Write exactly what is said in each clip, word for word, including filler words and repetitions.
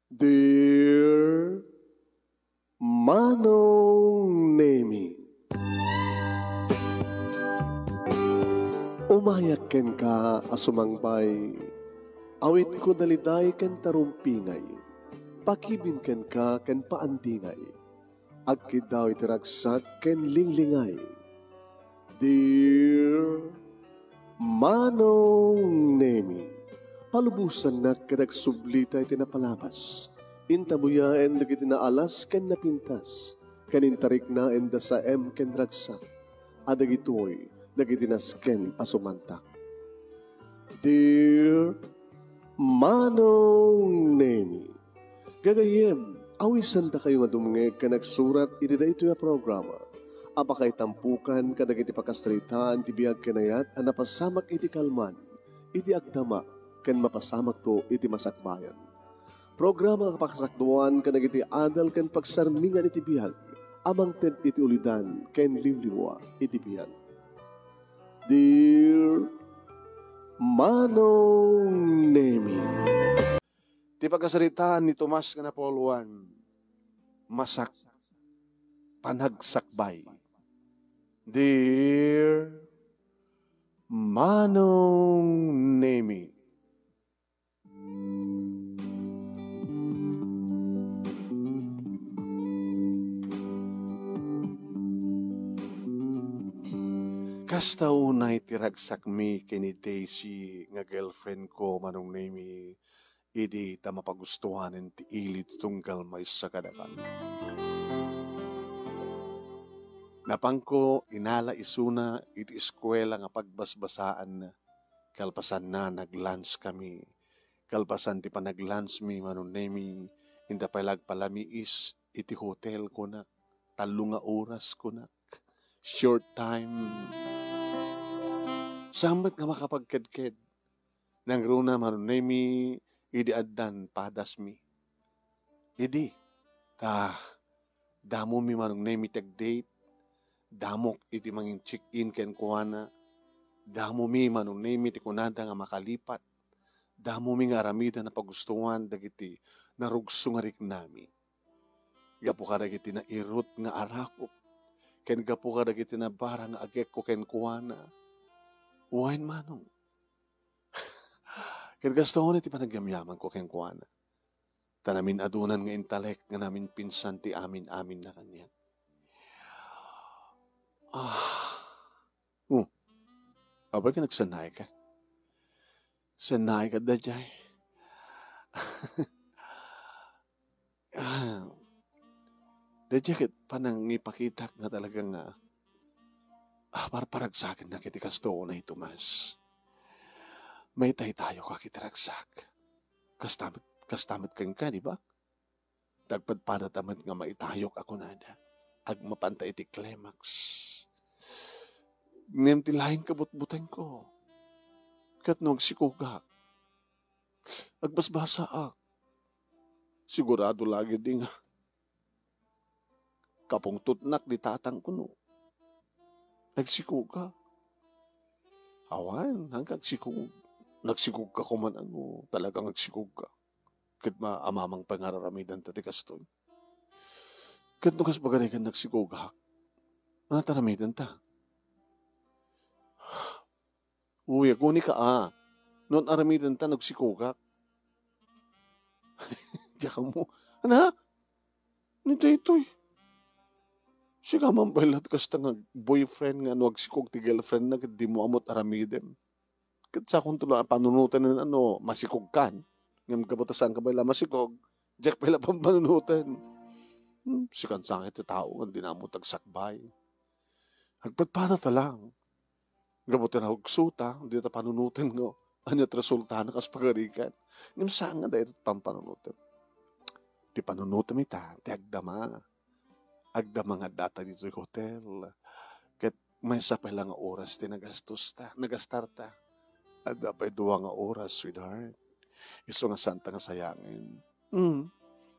Dear Manong Nemi, umayak kenka a sumangbay, awitko daliday ken tarumpingay, pakibin kenka ken paandingay, agkiddaw iti ragsak ken linglingay. Dear Manong Nemi, palubosannak ket agsublita iti napalabas. Intabuyaen dagiti naalas ken napintas, ken intariknaenda saem ken ragsak, a dagitoy dagiti nasken a sumantak. Dear Manong Nemi, gagayyem, awisandakayo nga dumngeg ken agsurat iti daytoy a programa a pakaitampukan kadagiti pakasaritaan ti biag ken ayat a napasamak iti kalman, iti agdama, ken mapasamakto iti masakbayan. Programa nga pakasakduan kadagiti adal ken pagsarmingan iti biag a mangted iti ulidan ken limlimua iti biag. Dear Manong Nemi. Ti pakasaritaan ni Tomas nga napulo-an, masak-, panagsakbay. Dear Manong Nemi. Kasta unay ti ragsakmi ken ni Daisy nga girlfriend ko, Manong Nemi, idi ta mapagustuanen ti ili ti tunggal maysa kadakan. Napanko inala isuna iti eskuela nga pagbasbasaanna. Kalpasanna, nag-lunch kami. Kalpasan ti panag-lunch mi, Manong Nemi, inta pay la agpalamiis iti hotel, kunak. Tallo nga oras, kunak. Short time. Saan met nga makapagkedked. Nangruna, Manong Nemi, idi addan padasmi. Idi, ta, damomi, Manong Nemi, ti ag-date. Damok iti mangin-check-in kenkuana. Damomi, Manong Nemi, ti kunada nga makalipat. Damomi nga aramiden a pagustuan dagiti narugso nga riknami. Gapu kadagiti nairut nga arakop, ken gapu kadagiti nabara nga agekko kenkuana. Wen, Manong. Ket kasta unay ti panagyamyamanko kenkuana. Ta namin-adunan nga intalek nga namin-pinsan ti amin-aminna kaniak. Ah. Oh. Apay ket nagsanaika? Sanaika daydiay. Ah. Daydiay ket panangipakitak nga talaga nga, ah, parparagsakennak iti kasto unay, Tomas. Maitaytayokak iti ragsak. Kasta met, kasta met kenka, di ba? Nagpadpadata met nga maitayok a kunada. Agmapanta iti climax. Ngem ti laeng kabutbutengko, ket no agsikogak, agbasbasaak. Sigurado la ketdi nga kapungtotnak ti tatangko no agsikogak. Awan, haanka agsikog. Nagsikogka koma no talagang agsikogka. Ket ma-, amangan pay nga ar-aramidenta ti kastoy. Ket no kas pagarigan nagsikogak, ania ti aramidenta? Uy, aguni ka, a. No ar-aramidenta nagsikogak. Diak ammo. Ania? Ni daytoy. Sika man pay la ti kasta nga boyfriend nga no agsikog ti girlfriendna ket dimo ammo ti aramidem. Ket sakonto la a panunoten no masikogkan. Ngem gapu ta saanka pay la masikog, diak pay la pampanunoten. Hmm, sikan sangit ti tao nga dina ammo ti agsakbay. Agpadpadata lang. Gapu ti narugsota, dita panunoten nga ania ti resultana kas pagarigan. Ngem saan nga dayta ti pampanunoten. Ti panunotem ita, ti agdama. Agdama nga addata ditoy hotel. Ket maysa pay la nga oras ti nagastosta, nagastarta. Adda pay dua nga oras, sweetheart. Isu nga saanta nga sayangen. Hmm.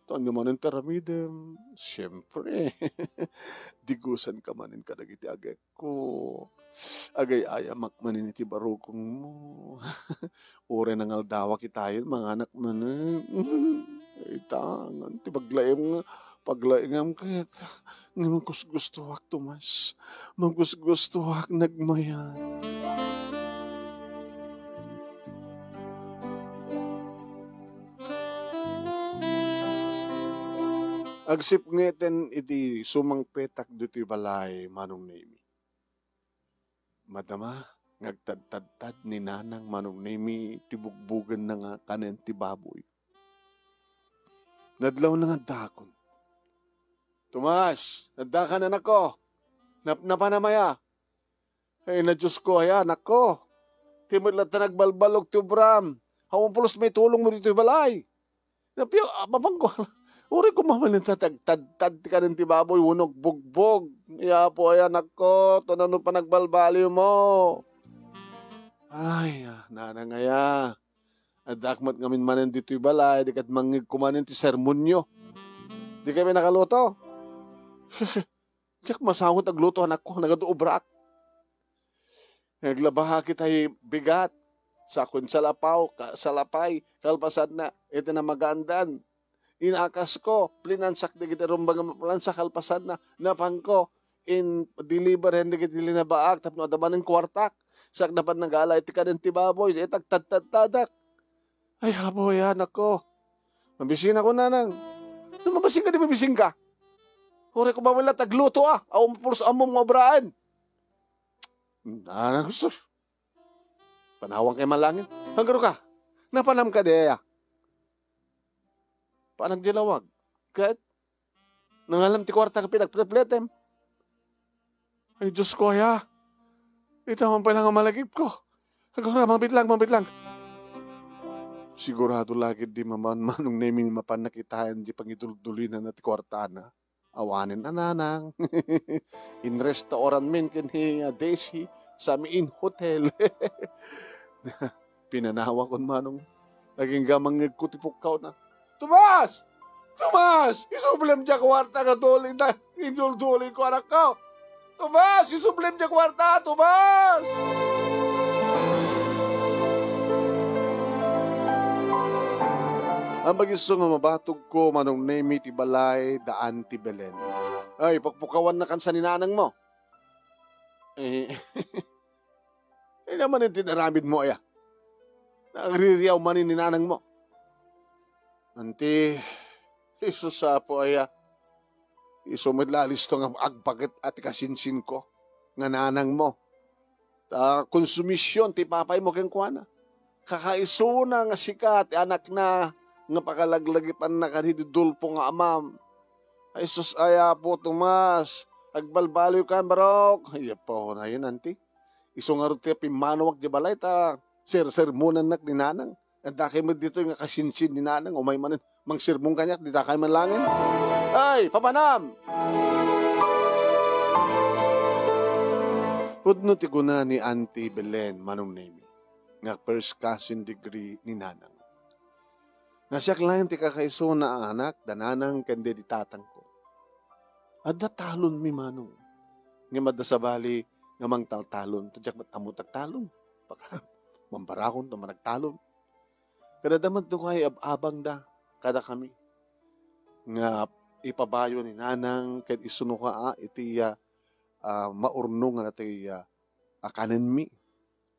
Ania manen ti aramidem? Siempre. Digusanka manen kadagiti agekko. Agay-ayamak manen iti barukongmo. Uray nangaldawak itayen, manganak manen. Ita, ngan ti paglaing-, paglaingam ket, ngem gusgustuak, Tomas. Magusgustuak nagmayat. Agsipngeten iti sumangpetak ditoy balay, Manong Nemi. Madama nga agtadtadtad ni Nanang Manong Nemi ti bugbogenna nga kanen ti baboy. Nadlawna nga addaakon. "Tomas, addakan, anakko. Nap-, napanam aya?" "Ay, na Diosko aya, anakko. Ti met latta nagbalbaliw ti obram. Awan pulos maitulongmo ditoy balay." Napio-, ah, mapanko. Uray ko mamalin ta tagtadtad ti kanen ti baboy wenno agbugbog. "Ay, Apo aya, anakko, to nano panagbalbaliwmo?" "Ay, ah, Nanang aya. Addaak met ngamin manen ditoy balay, di ket mangngegko manen ti sermonyo. Dikay met nakaluto?" "Diak masango ti agluto, anakko, nagadu obrak. Naglabaak itay bigat, sako in salapaw, ka-, salapay, kalpasanna, iti namagaandan. Inakasko, plinansak dagiti rumbeng a maplansa, kalpasanna, napanko, in-deliver hen dagiti linabaak tapno adda manen kuartak. Saknapan nagala iti kanen ti baboy, iti agtadtadtadak. Ay, Apo, ay, anakko. Mabisinakon, Nanang." "No mabasing ka, di mabising ka. Uray ko mamella ti agluto, ah. Awan pulos ammom nga obraen." "Nanang, sus. Panawanka man laeng. Agano ka? Napanam kadi aya?" Panagdialawag. Ket nangalam ti kuarta nga pinagplepletem. "Ay, Diosko aya. Ita man pay la nga malagipko. Agura, mabitlang, mabitlang." Sigurado la ketdi maman, Manong Nemi, mapan nakitaen ti pangiduldulinanna ti kuartana. Awanen a, Nanang. In restaurant men ken ni, ah, Daisy, sa Main Hotel. Pinanawakon, Manong. Agingga mangngegko ti pukkawna. "Tomas! Tomas! Isublem diay kuarta nga duli ta, iduldulinko, anakko! Tomas! Isublem diay kuarta! Tomas!" Ampagisso nga mabatogko, Manong Nemi, ti balay da Auntie Belen. "Ay, pukpukawannakan sa ni nanangmo." Eh, ania manen ti inaramidmo aya? Nagririaw manen ni nanangmo? Auntie, isu sa Apo aya. Isu met la a listo nga agpaket a ti kasinsinko nga nanangmo. Ta konsumision ti ipapaymo kenkuana. Kakaisuna nga sika ti anakna nga pakalaglagipanna kadagiti dulpo nga amam. Ay sus, ay Apo Tomas, agbalbaliwkan, barok. Ay, Apo, nayon, Auntie. Isu ngarud ti pimmanuak diay balay ta sersermonannak ni nanang. Addakay met ditoy nga kasinsin ni nanang, umay manen mangsermon kaniak, dita kay man laeng. Ay, papanam! Pudno ti kuna ni Auntie Belen, Manong Nemi, nga first cousin degree ni nanang. Nga siak laeng ti kakaisuna a anak da nanang ken daydi tatangko. Adda talonmi, Manong. Ngem adda sabali nga mangtaltalon, ta diak met ammo ti agtalon. Baka mambarakon ta managtalon. Ket adda met no kay ab-abangda kadakami nga ipabayo ni nanang ket isuno ka, ah, iti, ah, ah, maurnong nga ti, ah, a kanenmi.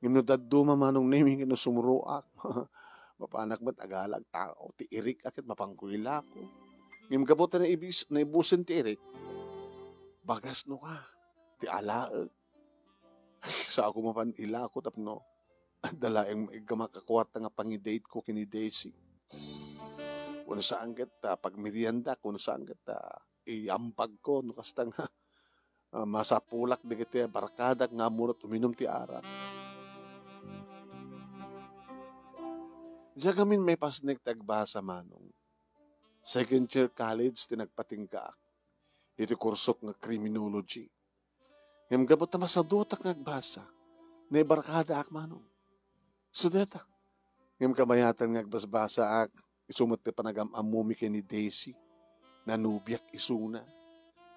Ngem no dadduma, Manong Nemi, ket no sumuroak, mapanak met agalag tao ti irik a ket mapanko ilako. Ngem gapu ta naibis-, naibusen ti irik, bagasno ka ti alaek. Saanko mapan ilako tapno adda laeng maiggamak a kuarta nga pangidateko ken ni Daisy. Wenno saan ket ta pagmerienda, wenno saan ket ta iambagko no kasta nga ah, masapulak dagiti barkadak nga ammonan uminum ti arak. Diak ngamin maipasnek ti agbasa, Manong. Second year college ti nagpatinggaak iti kursok nga criminology. Ngem gapu ta masadutak nga agbasa, naibarkadaak, Manong. Isu dayta. Ngem kabayatan nga agbasbasaak, isu met ti panagam-ammomi ken ni Daisy. Nanubiak isuna.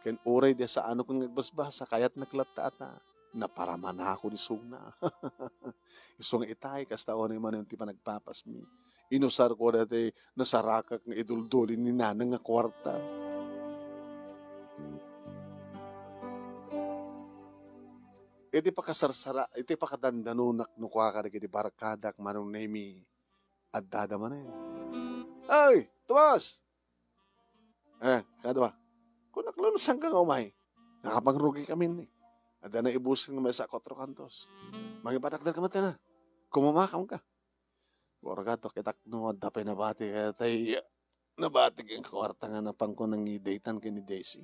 Ken uray di saanokon nga agbasbasa, kayatnak latta a ta naparamanakon isuna. Isu nga itay, kasta unay manen ti panagpapasmi. Inusarko daytoy nasarakak nga idulduli ni nanang nga kuarta. Iti pakasarsara-, iti pakadandanonak no kua kadagiti barkadak, Manong Nemi, addada manen. "Ay, Tomas!" "Eh, kadua. Kunak, lunusanka nga umay. Nakapangrugikamin ni. Adda naibusen nga maysa a kuatro kantos. Mangipatakderka met kaniana. Kumamakam ka." Waragato, kitak no adda pay nabati kadaytoy, nabati ken kuarta nga napanko nangidatean ken ni Daisy.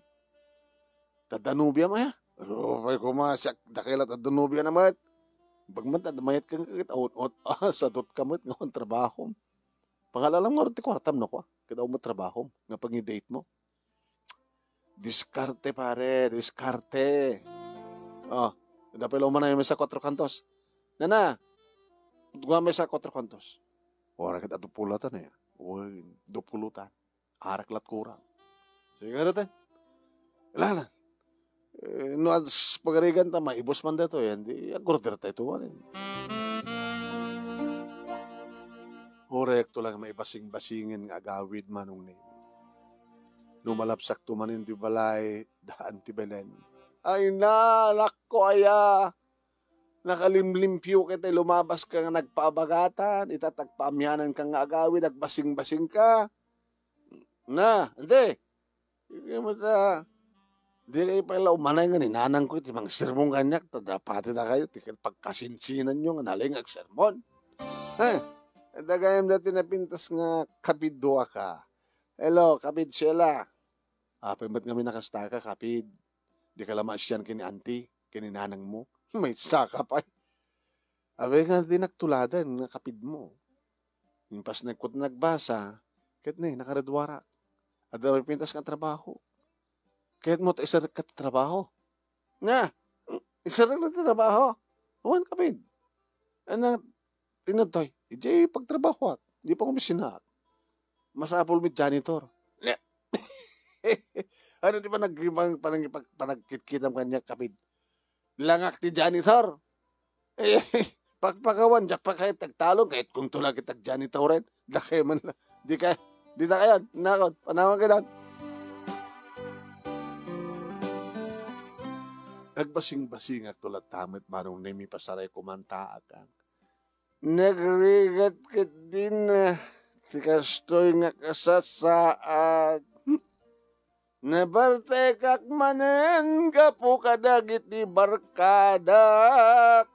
"Tadda nobiam aya?" "Apay koma, siak, dakkel a tadda nobiam met. Bagman ta mayat ka nga ket awn-, ot-, ah, sadutka met nga awan trabahom. Pangalalam ngarud ti kuartam no kua, ket awan met trabahom nga pangidate mo." Diskarte, pare, diskarte. Oh, adda pay la umanay maysa kuatro kantos. "Nana, kua maysa kuatro kantos." Waragato, adda pulatan aya. Wen, adda pulatan. Arak lat kurang. Sige, reten. Ilana. Eh, no ads pagarigan ta, maibus man daytoy, yan, di, agorder tayo to, manen. Uray, agto lang maibasing-basingen nga agawid, Manong Nemi. No malabsak to manen ti balay, daan ti Belen. Ay, na, nakko, aya. Nakalimlimpio ka, tay lumabas ka nga nagpaabagatan, ita tagpaamianan ka nga agawid, agbasing-basing ka. Na, ante. Kaya mo ta, di kayo pala umanay nga ni nanang ko iti mangsermon kaniak, ta dapati da kayo, ti pagkasinsinan nyo nga nalay nga agsermon. Ha? Dagayam dati napintas nga kapid dua ka. Hello, kapid Sheila. Apay met ngamin a kasta ka, kapid. Di ka la maasian ken ni auntie, ken ni nanang mo. Maysa ka pay. Apay nga di naktuladan nga kapid mo. Impasnek ko ti nagbasa, ket ne, nakaradwara. Adda pay pintas nga trabaho. Kayat mo ta isarek ka ti trabaho? Nga, isarek na ti trabaho. Awan, kapid. Ano, tinadtoy, idiay pagtrabahoak, di pa opisinaak. Masapul met janitor. Ano ti panag-, panag-, panag-, panagkitkitam kaniak, kapid? Langak ti janitor. Eh, pakpakawan, diak pa kayat agtalon, kayat kong tulak itag janitoren. Dakay man la. Di kay, di da kayan. Nakon, panawan kayo dan. Agbasing-basingak to latta met, Manong Nemi, pasaray ko man ta, agang. Nagrigat ket din, ah, ti kastoy nga kasasaad. Nabartekak manen gapu kadagiti barkadak.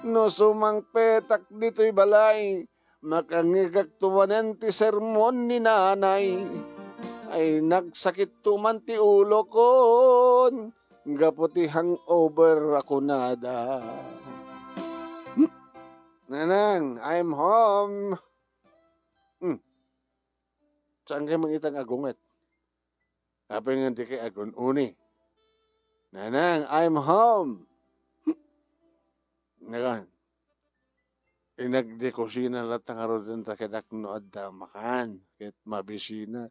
No sumangpetak ditoy balay, makangegakto manen ti sermon ni nanay. Ay, nagsakitto man ti ulokon gapu ti hangover a kunada. Hmm. Nanang, I'm home. Hmm. Saan kayo man itang agunget? Apay nga di kay agun-uni? Nanang, I'm home. Nagan, inagdi kusina latta ngaruden ta kedak no adda makan, ket mabisina.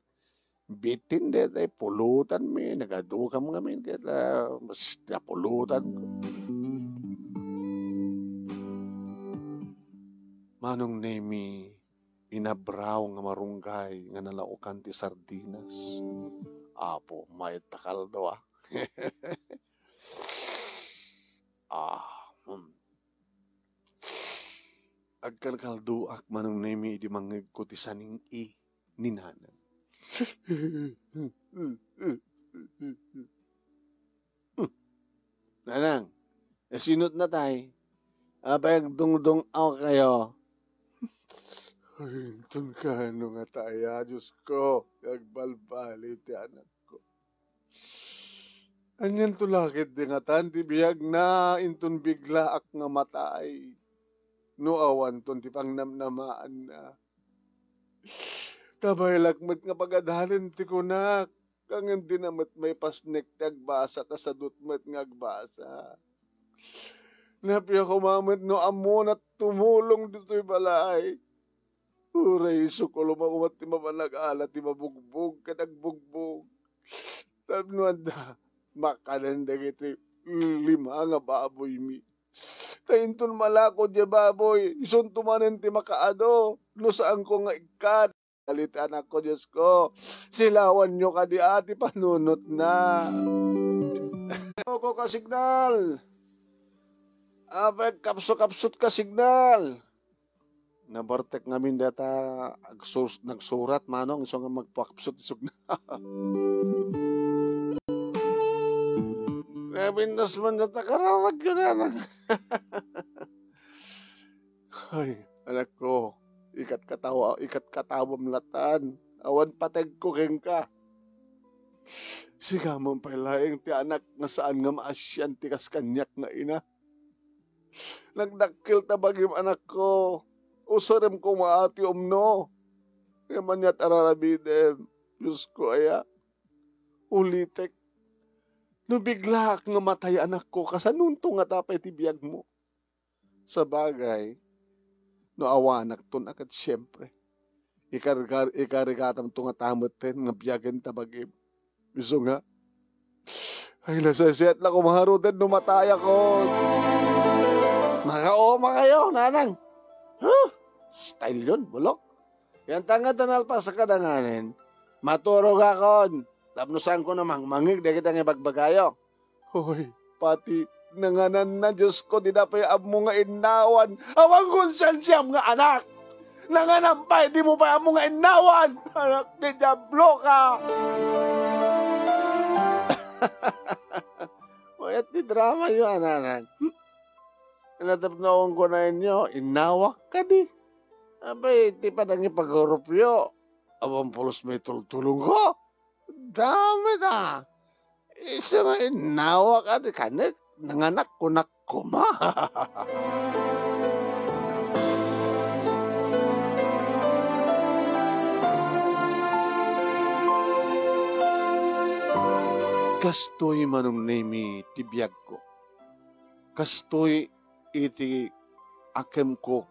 Bitin dayta pulutan mi, nagadukam ngamin, ket, ah, mas napulutan ko. Manong Nemi, inabraw nga marunggay nga nalaokan ti sardinas. Apo, mayat ta kaldo, ah. Ah, hmm. Agkalkaldoak, Manong Nemi, idi mangngegko ti saning-i ni Nanang. Hmm. Nanang, eh, sinot na tay? Apay agdungdung-aw kayo? Ay, inton kano nga taya, Diyos ko, agbalbali ti anakko. Anian to la ket di ngatan ti biagna inton biglaak nga matay? No awanton ti pangnamnamaanna. Kabaelak met nga pagadalan ti kunak, ngem dina met maipasnek ti agbasa ta sadut met nga agbasa. Napia koma met no ammona tumulong ditoy balay. Uray isu koma met ti mapan-aala ti mabugbog ken agbugbog. Tapno adda makanen dagiti lima nga baboymi. Ta inton malako diay baboy, isunto manen ti makaado, no saanko nga ikkan. Dagiti anakko, Diosko, silawanyo kadi a ti panunotna. Ako ka signal. Apay, kapso-kapsot ka signal. Nabartek ngamin data agsus-, nagsurat, Manong, isu nga magpakapsot isog na. Nabintas man data kararag yun, anak. Ay, anakko, ikat katawa-, ikat katawam latan. Awan pategko kenka. Sika man pay laeng ti anak nga saan nga maasian ti kas kaniak nga ina. Nagdakkel ta bagim, anakko. Usarem koma ti umno. Ngem ania ti ar-aramidem? Diosko aya, ulitek. No biglaak nga matay, anakko, kasanonto ngata pay ti biagmo? Sabagay, no awanakton a ket siempre, ikargar-, ikarigatamto ngata metten nga biagen ta bagim. Isu nga, ay, nasaysayaat la koma ngaruden no matayakon. Nakaoma kayo, nanang. Huh? Style yun, bulok. Yan ta nga ta nalpas a kadanganen, maturogakon. Tapno saanko a mangmangngeg dagiti nga ibagbagayo. Hoy, pati nangananna, Diosko, dida pay ammo nga innawan. Awan konsensiam nga anak! Nanganan pay, dimo pay ammo nga innawan! Anak ti Diablo ka! Mayat ti drama yo, ananan. Natapno ko na inyo, innawak kadi. Apay, ti panangipagurupyo, awan pulos may tultulong ko. Dami na. Isu nga innawa ka di kanek, nanganak kunak koma. Kastoy, Manong Nemi, ti biagko. Kastoy iti akemko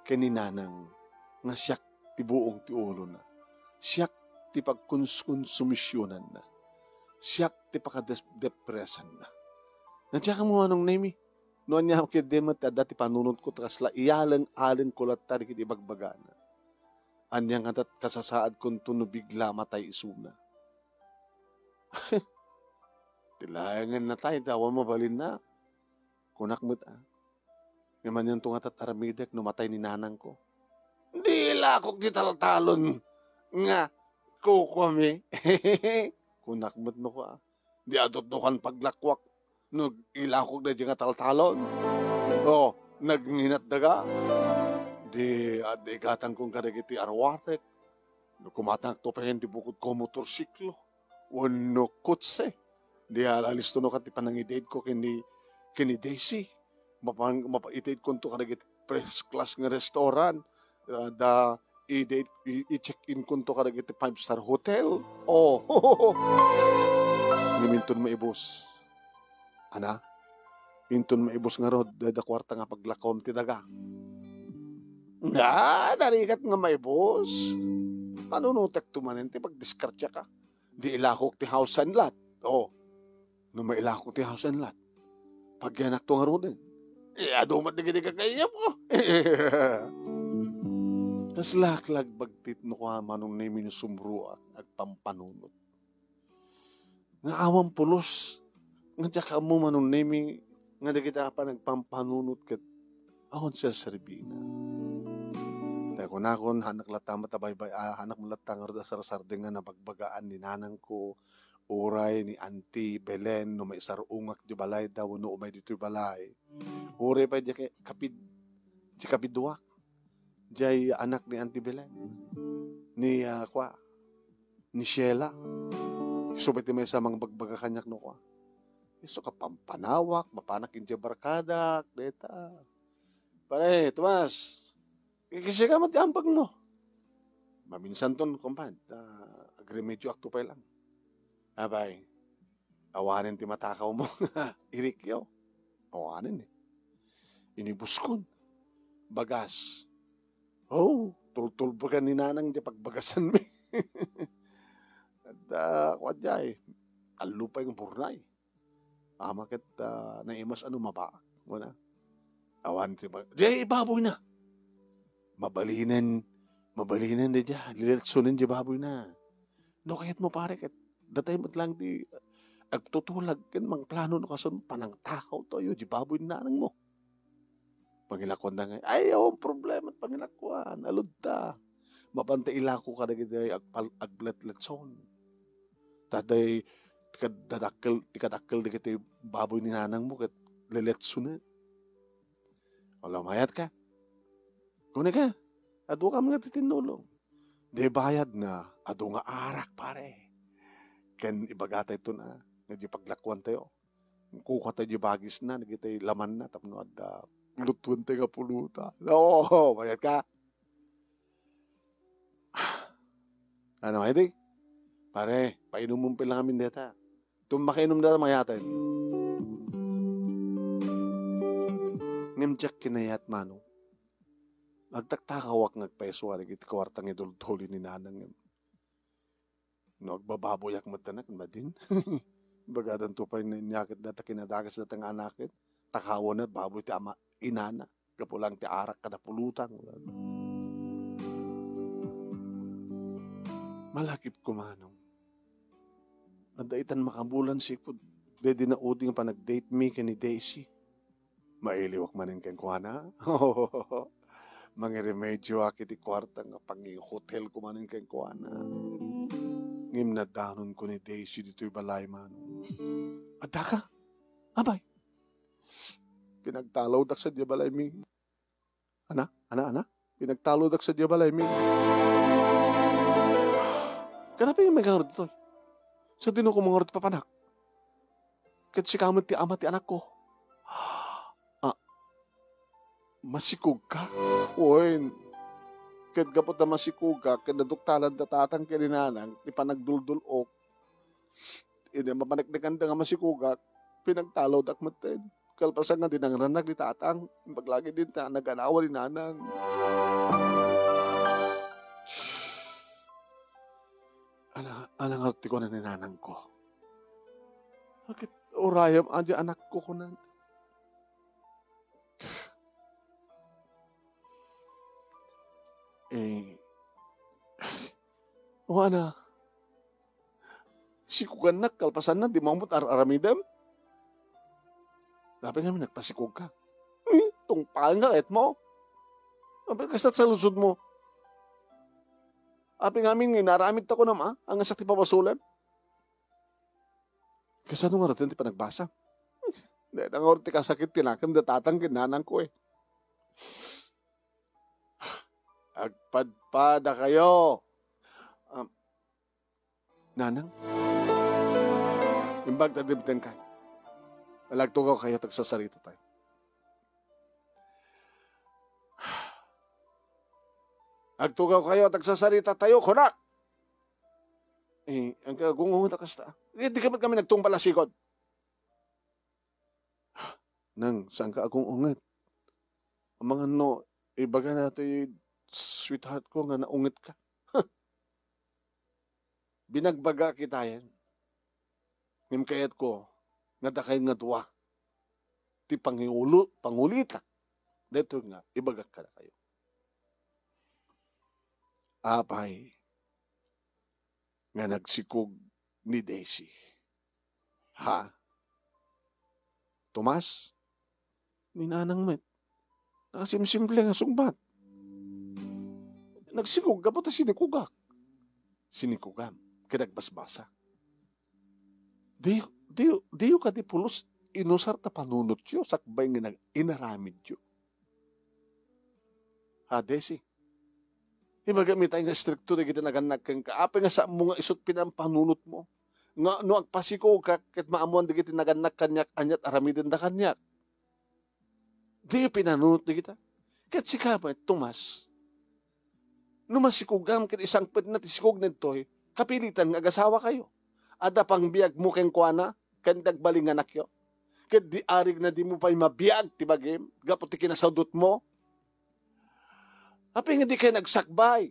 ken ni Nanang nga siak ti buong ti ulona. Siak ti pagkunskonsumisionanna. Siak ti pakadesdepresanna. Nga diak ammo, Manong Nemi, no ania ketdi met ti adda ti panunotko ta kasla iyaleng-alengko latta dagiti ibagbagana. Ania ngata ti kasasaadkonto no bigla matay isuna? Ti laengen natay, ta awan mabalinna. Kunak met, a. Ngem anianto ngata ti aramidek no matay ni nanangko? Di ilakok ti taltalon nga kukuami. Kunak met no kua, di adutdokan paglakuak no ilakok daydi nga taltalon. O, nagnginat daga. Di, di ikatanko kadagiti aruatek. No kumatangakto payen ti bukodko a motorsiklo wenno kotse, di ala-, alisto no ket ti panangidaidko ken ni, ken ni Daisy. Mapan-, mapa-, itaidkonto kadagiti first class nga restaurant, ah, da, i-date, i-, i-check-inkonto kadagiti five-star hotel. Oh. Ngem inton maibus, ana, inton maibus ngarud, daydi kuarta nga paglakuam ti daga. Ah, narigat nga maibus. Panunotekto manen ti pagdiskartiaka. Di ilakok ti house and lot. Oh, no mailakok ti house and lot, pagyanakto ngaruden. Eh, adu met dagiti kakayyapko. Kaslak lagbagtit no kua, Manong Nemi, no sumruak agpampanunot. Nga awan pulos, nga diak ammo, Manong Nemi, nga dagiti a panagpampanunot ket awan serserbina. Ta kunakon, hanak latta met a baybay-, a, hanak met latta ngarud a sarsardeng nga nabagbagaan ni nanangko, uray ni Auntie Belen no maisar-ongak di balayda wenno umay ditoy balay. Uray pay di ka-, kapid-, di kabiduak, diay anak ni Auntie Belen. Ni, ah, kua, ni Sheila. Isu pay ti maysa a mangbagbaga kaniak no kua. Isu ka pampanawak, mapanak idiay barkadak, deta. Pare, Tomas, kikisika met ti ampekmo. Maminsanton, kumpad, ah, agremedioakto pay lang. Apay, awanen ti matakawmo nga irikyo. Awanen, eh. Inibuskon. Bagas. Oh, tultulbagan ni nanang diay pagbagasanmi. At, ah, kua diay, tallo pay nga burnay. Ama ket, ah, naimas a no mabaak. Kuna, awan ti ba-, di, baboyna. Mabalinen, mabalinen di dia, liletsonen di baboyna. No kayatmo, pare, ket datay met lang ti agtutulag ken mangplano no kasano panangtakawtayo di baboy ni nanangmo. Pangilakuanda nga, ay, awan problema, pangilakuan, aludda. Mapanta ilako kadagiti agpal-, agletletson. Tatay, ti kad-, dadakkel, ti kadakkel dagiti baboy ni nanangmo ket leletsonen. Wala mayat ka. Kuneka, adu kam nga ti tinnulong. Di bayad na, adu nga arak, pare. Ken ibagatay to na, nga di paglakuan tayo. Kukua tayo di bagisna, dagiti lamanna, tapno adda lutuan tayo nga pulutan. Oo, mayat ka. Ano, mayat eh? Pare, painumen pay lang amin deta. Tum-, makainom deta, mayaten. Ngem diak kinayat, Manong. Agtaktakawak nga agpayso a dagiti kuarta nga idulduli ni Nanang. Ngem no agbababoyak met, anak, madin. Bagadanto pay ni-, inyakit data kinadagas data nga anaken. Takawanna baboy ti ama, inana. Gapu lang ti arak kada pulutan. Malakip ko, Manong. Adda itan makabulan sipud daydi naudi nga panag-date mi ken ni Daisy. Mailiwak manen kenkuana. Mangirimedioak iti kuarta nga pangihotelko manen kenkuana. Ngem nadanonko ni Daisy ditoy balay, Manong. Addaka? Abay. Pinagtalawdak sadiay balaymi. Ana? Ana? Ana? Pinagtalawdak sadiay balaymi. Ket apay nga mangarud ditoy? Sadino ko mangarud ti papanak? Ket sika met ti ama ti anakko. Ah, masikogka? Wen, ket gapu ta masikogak, ket naduktalan da tatang ken ni nanang ti panagduldul-ok. Idi mapaneknekanda nga masikogak, pinagtalawdak metten. Kalpasan nga dinangrannak ni tatang, imbag la ket dinta naganawa ni nanang. Ala, ala ngarud ti kuna ni nanangko? Ket urayem a di anakko, kunan. Eh, o ana, sikogannak kalpasanna, di mo met ar-aramidem? Apay ngamin nagpasikogka? Hmm? Tungpalenka ket mo? Apay kasta ti saludsodmo? Apay ngamin nga inaramidta kunam a, angasak ti pabasolem? Kasano ngarud ti panagbasa? Dayta ngarud ti kasakit ti nakem da tatang ken nanangko, eh. Agpadpadakayo. Um, Nanang? Imbag ta dimtenka. Agtugawkayo ta agsasaritatayo. Agtugawkayo ta agsasaritatayo, kunak! Eh, aggung-unget a kasta. Eh, dika met ngamin agtungpal a sikog. Nang, saanka aggung-unget? Amangan no, ibagana ti sweetheart ko nga naungetka. Binagbagak itayen. Ngem kayatko nga dakayo nga dua ti pangiulo-, pangulitak daytoy nga ibagak kadakayo. Apay nga nagsikog ni Daisy? Ha? Tomas? Ni nanang met. Nakasimsimple nga sungbat. Nagsikog gapu ta sinikogak. Sinikogam ket agbasbasa. Di, di, diyo kadi pulos inusar ta panunotyo sakbay nga nag-, inaramidyo? Ha, Daisy? Ibagam itay nga istrikto dagiti nagannak kenka. Apay nga saanmo nga isut pinampanunotmo? Nga no agpasikogka ket maammoan dagiti nagannak kaniak, aniat aramidenda kaniak? Diyo pinanunot dagita? Ket sika met, Tomas, no masikogam ket isangpetna ti sikog daytoy, kapilitan nga agasawakayo. Adda pangbiagmo kenkuana, ken dagbalinganakyo. Ket di arigna dimo pay mabiag ti bagim gapu ti kinasaudotmo. Apay nga dikay nagsakbay?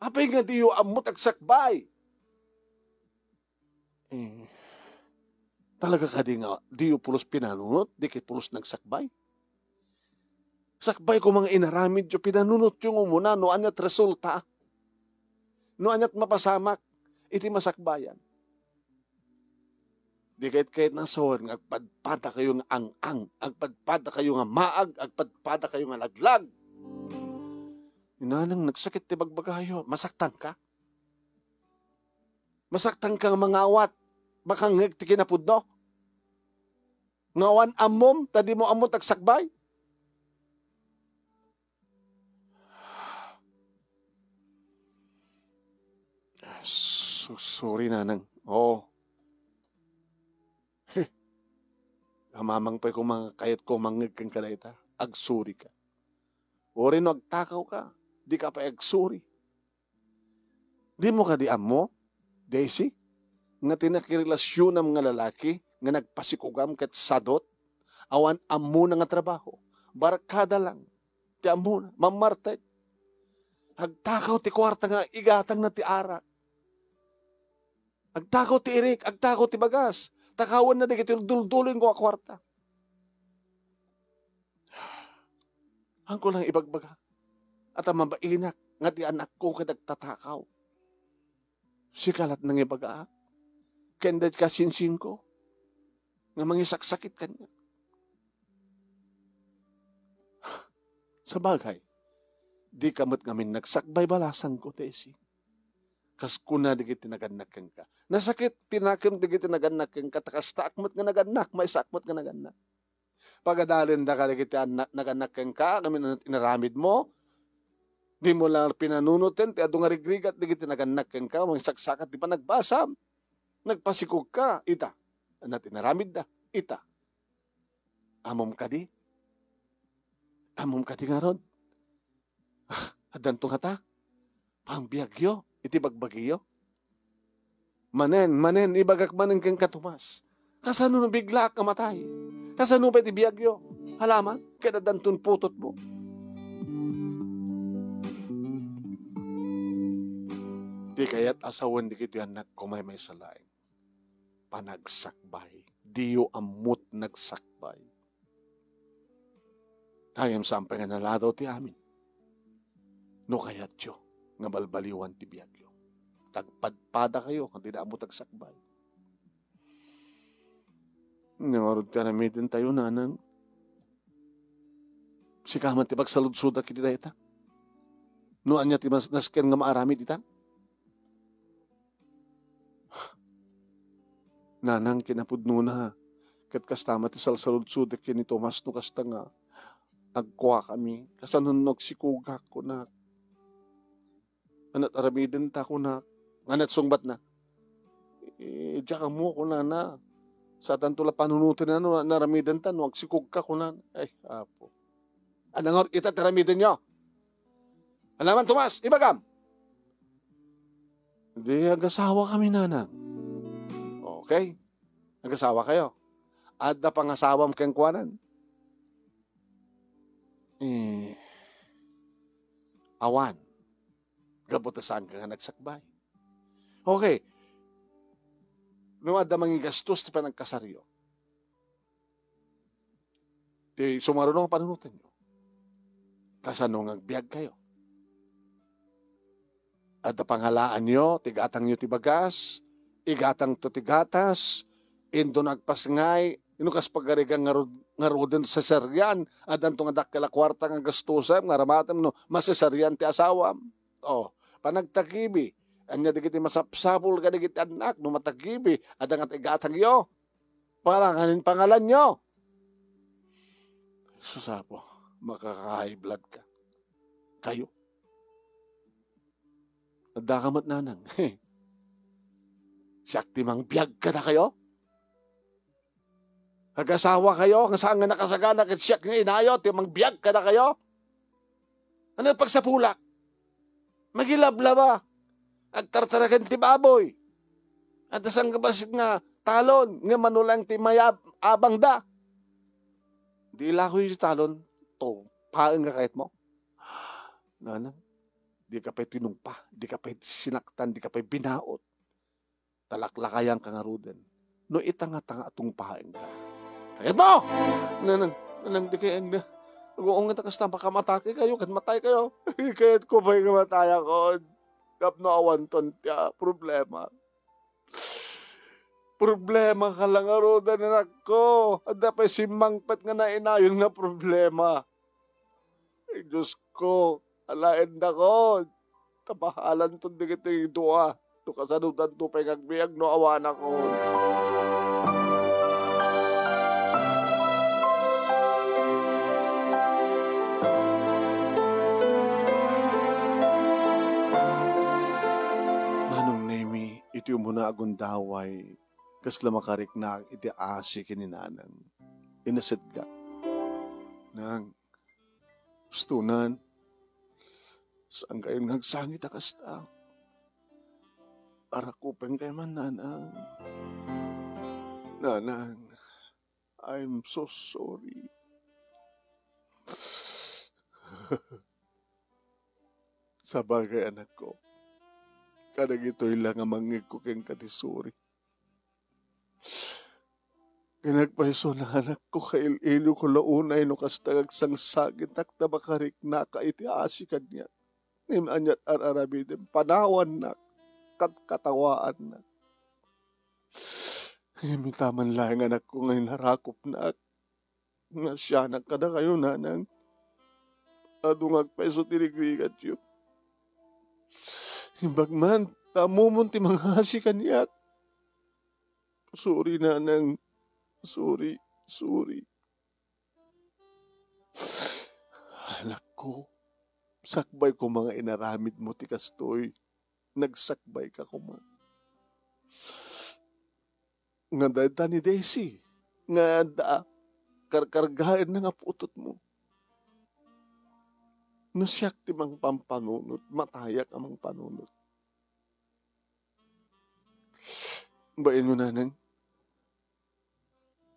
Apay nga diyo ammot agsakbay? Eh, Talaga kadi nga diyo pulos pinanunot, di kay pulos nagsakbay? Sakbay koma nga inaramidyo, pinanunotyo nga umuna no aniat resulta, no aniat mapasamak iti masakbayan. Di kayat-kayat nga sawen nga agpadpadakayo nga ang-ang, agpadpadakayo nga maag, agpadpadakayo nga laglag. Inanang nagsakit ti bagbagayo, masaktanka? Masaktanka nga mangawat, makangngeg ti kinapudno? Nga awan ammom, ta dimo ammo ti agsakbay? Su-, sorry, nanang. Oo. Heh. Amamang pay koma nga kayatko mangngeg kenka dayta. Agsorika. Uray no agtakawka, dika pay agsori. Dimo kadi ammo, Daisy, nga ti nakirelasionam nga lalaki nga nagpasikugam ket sadot, awan ammona nga trabaho, barkada lang ti ammona, mammartek. Agtakaw ti kuarta nga igatangna ti arak. Agtakaw ti irik, agtakaw ti bagas. Takawenna dagiti duldulingko a kuarta. Haanko lang ibagbaga. At ang mabainak nga ti anakko ket agtatakaw. Sika lat nangibagaak. Ken dagiti kasinsinko nga mangisaksakit kaniak. Sabagay, dika met ngamin nagsakbay balasangko, Tessie. Kas kuna dagiti nagannak kenka. Nasakit ti nakem dagiti nagannak kenka, ta kastaak met nga nagannak, maysaak met nga nagannak. Pagadalenda kadagiti annak, nagannak kenka, ngamin aniat inaramidmo? Dimo la pinanunoten ti adu nga rigrigat dagiti nagannak kenka, mangisaksakat ti panagbasam. Nagpasikugka, ita. Aniat inaramidda, ita. Ammom kadi? Ammom kadi ngarud? Ah, addanto ngata? Pangbiagyo iti bagbagiyo? Manen, manen, ibagak manen kenka, Tomas. Kasano no biglaak a matay? Kasano pay ti biagyo? Alaman, ket addanton putotmo. Ti kayat a sawen dagiti annakko maymaysa laeng. Panagsakbay. Diyo ammot nagsakbay. Ngem saan pay nga naladaw ti amin. No kayatyo nga balbaliwan ti biagyo, tagpadpadakayo nga dida ammot agsakbay. Ngarud ti aramidentayo, nanang. Sika man ti pagsaludsodak iti dayta. No ania ti mas-, nasken nga maaramid ita? Nanang, kinapudnona, ket kasta met ti salsaludsodek ken ni Tomas no kasta nga agkuakami. Kasano no agsikogak, kunak. Aniat aramidenta, kunak. Aniat sungbatna? Eh, diak ammo, kunana. Saanto la panunoten no naramidenta no agsikogka, kunana. Ay, Apo. Ania ngarud ita ti aramidenyo? Alaman, Tomas, ibagam! Di, agasawakami, nanang. Okay? Agasawakayo. Adda pangasawam kenkuanan? Eh, awan. Gapu ta saanka nga nagsakbay. Okay. No adda mangigastos ti panagkasaryo, ti sumaruno nga panunotenyo, kasano nga agbiagkayo? Adda pangalaanyo ti igatangyo ti bagas, igatangto ti gatas, inton agpasngay, no kas pagarigan ngarud-, ngaruden cesarean, addanto nga dakkel a kuarta nga gastuem nga aramatem no macesarean ti asawam. Oh, panagtagibi, ania dagiti masapsapul kadagiti annak no matagibi, adda nga ti igatangyo? Paranganen pangalanyo. Sus, Apo, makaka-high blood ka. Kayo. Adda ka met, nanang. Siak ti mangbiag kadakayo? Agasawakayo nga saan nga nakasagana ket siak nga inayo ti mangbiag kadakayo? Ania pagsapulak? Magilablaba. Agtartaraken ti baboy. Adda sangkabassit nga talon nga mano laeng ti mayab-, abangda. Di ilakoyo ti talon, tumpaen nga kayatmo. Nanang, di ka pay tinumpa, di ka pay sinaktan, di ka pay binaot. Talaklakayan ka ngaruden. no itanga-tanga a tungpaenka. Kayatmo! Nanang, nanang, di kayatna. Aguon nga ta kasta, makamatake kayo, ket matay kayo. Kayatko pay nga matayakon. Tapno awanton ti, ah, problema. Problema ka la ngaruden, anakko. Adda pay simmangpet nga nainayon nga problema. Ay, Diosko, alaendakon. Tabahalanton dagiti dua. No kasanodanto pay nga agbiag no awanakon. Manong Nemi, iti umuna a gundaway, kasla makariknaak iti asi ken ni Nanang. Inaseddek. Nang, Hustonan, saankayon nga agsangit a kasta. Arakupenkayo man, Nanang. Nanang, I'm so sorry. Sabagay, anakko, kadagitoy la nga mangngegko kenka ti sorry. Ken agpayso, anakko, kail-ilko la unay no kasta nga agsangsangitak ta makariknaka iti asi kaniak. Ngem ania't ar-aramidem, panawannak, katkatawaannak. Ngem ita man laeng, anakko, nga inarakupnak, nasianak kadakayo, Nanang. Adu nga agpayso ti rigrigatyo. Imbag man, ta ammomon ti mangasi kaniak. Sorry, Nanang. Sorry, sorry. Anakko, sakbay koma nga inaramidmo ti kastoy. Nagsakbayka koma. Nga dayta ni Daisy, nga adda karkargaenna nga putotmo. No siak ti mangpampanunot, matayak a mangpanunot. Bainmo, Nanang,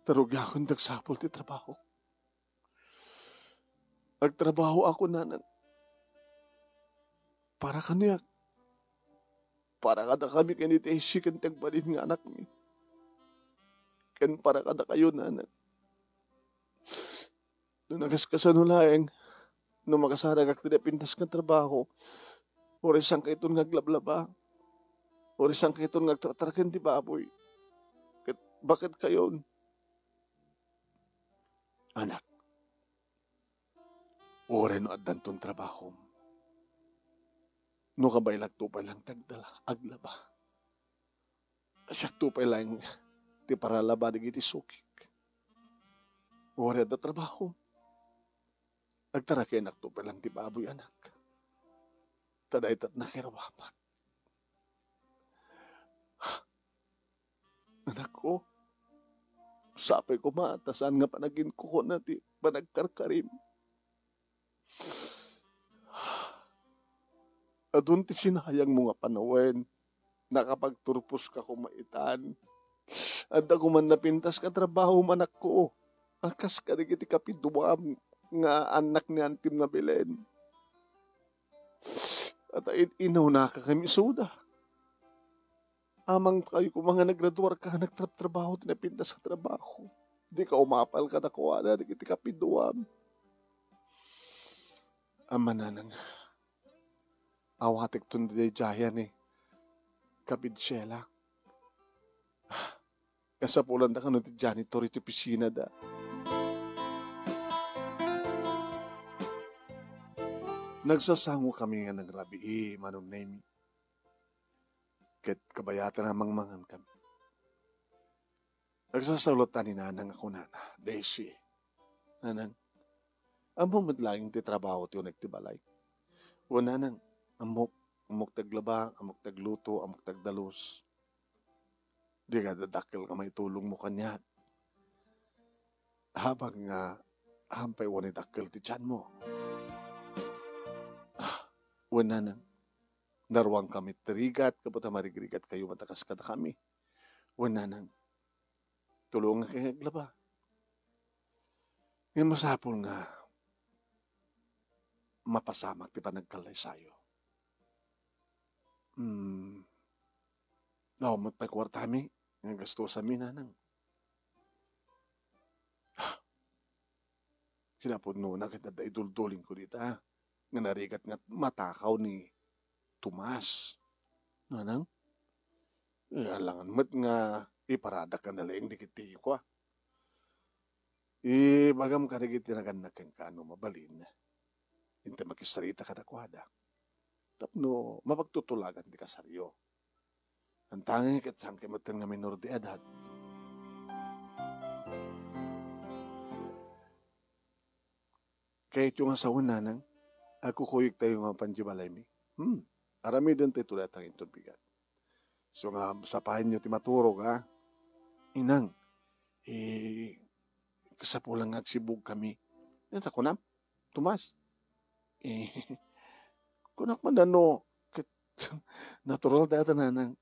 ta rugiakon ti agsapul ti trabahok. Agtrabahoakon, Nanang, para kaniak, para kadakami ken ni Tessie ken ti agbalin nga anakmi, ken para kadakayo, Nanang. No nagaskasano laeng, no makasaragak ti napintas nga trabaho, uray saankayton nga aglablaba, uray saankayton nga agtartarken ti baboy. Ket baket kayon, anak, uray no addanton trabahom, no kabaylakto pay lang ti agdala, aglaba. Siakto pay laeng ti paralaba dagiti sukik. Uray adda trabahom, agtarakenakto pay lang ti baboy, anak. Ta daytat nakirawamak. Anakko, sapay koma ta saan nga panaginkukuna ti panagkarkarim. Adun ti sinayangmo nga panawen. Nakapagturposka koma itan. Adda koman napintas nga trabaho, anakko. A kas kadagiti kapiduam nga annak ni Antim nga Belen. At in-, inawnaka kami isuda. Amang kayo koma nga nagraduarka, nagtrabtrabaho ti napintas a trabaho. Dika umapal kadakuada dagiti kapiduam. Amananang, awatekton daydiayen ni Kapid Sheila. Kasapulanta kano ti janitor iti opisina da. Nagsasangokami nga nagrabii, Manong Nemi. Ket kabayatan a mangmangan kami. Nagsasaulata ni Nanang a kunana, "Daisy, Nanang, ammom met laeng ti trabaho ti uneg ti balay?" "Wen, Nanang, ammok, ammok ti aglaba, ammok ti agluto, ammok ti agdalus. Dika dakkel nga maitulongmo kaniak. Habang nga, hampay wen idakkel ti tianmo." "Ah, wen, Nanang, naruangkami ti rigat, gapu ta marigrigatkayo met a kas kadakami. Wen, Nanang, tulongakami nga aglaba. Ngem masapul nga mapasamak ti panagkallaysayo." "Hmm, awan met pay kuartami?" nga gastusanmi, nanang. Kinapudnona ket adda iduldulingko dita nga narigat nga matakaw ni Tomas. Nanang, eh, alangan met nga iparadak nga nalaing dagiti kua. Ibagam kadagiti nagannak kenka no mabalin. Inta makisarita kadakuada tapno mapagtutulagan ti kasaryo. Antangay ket saan kay metten nga minor de edad. Kayatyo nga sawen, nanang, agkukuyogtayo nga mapan di balaymi. Hmm, aramidentayo dayta nga inton bigat. So nga, sapayenyo ti maturog, ha? Inang, eh, kasapulan nga agsibugkami. Ania ta kunam, Tomas? Eh, kunak man no, ket natural dayta, nanang,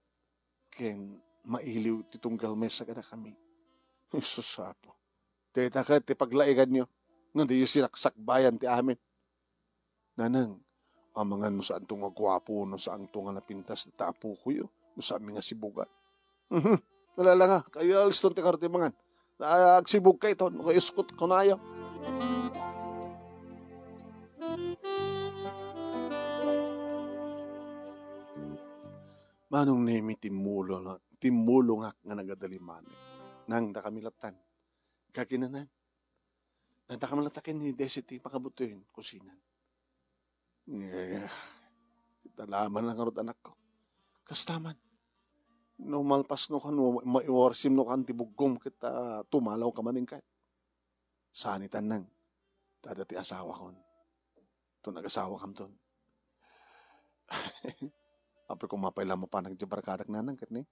ken mailiw ti tunggal maysa kadakami. Sus, Apo. Dayta ket ti paglainganyo, nga diyo sinaksakbayan ti amin. Nanang, amangan no saanto nga guapo, no saanto nga napintas dayta a pukoyo, no saanmi nga sibugan. Mhm. Wala la nga, kayo aliston ti karot ti mangan. Ah, agsibugkayo, no kay iskot kunayo. Manong Nemi, timmulongak, timmulongak nga nagadali manen. Nang dakami lattan. Kaginanan. Nadakam latta ken ni Desi ti pakabutoyen, kusinan. Eh, kita laman lang ngarud, anakko. Kasta man. No malpas no kan, no maiwarsim no kan ti buggom ket, ah, tumalaw ka manen kay. Saan itan nang, ta adda ti asawakon. To nagasawakamton. Apay, koma pay la mapanak diay barkadak, nanang, ket ni?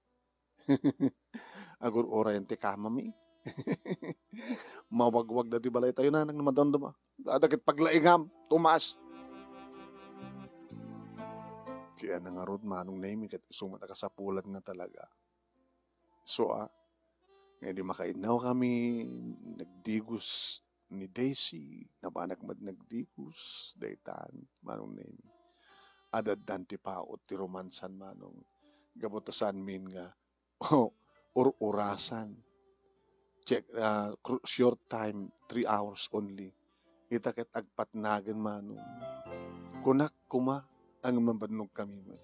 Agur-urayan ti kamami. Mawagwag daytoy balaytayo, nanang, no madamdama. Adda ket paglaingam, Tomas. Kaya na ngarud, Manong Nemi, ket isu met a kasapulan nga talaga. So, ah, nga idi makainnawkami, nagdigos ni Desi, nabanak met nagdigos, daytan, Manong Nemi. Adaddan ti paut ti romansan, Manong. Gapu ta saanmin nga, oh, ur-urasan. Check, ah, cru-, short time, three hours only. Ita ket agpatnagen, Manong. Kunak koma, a mabannogkami met.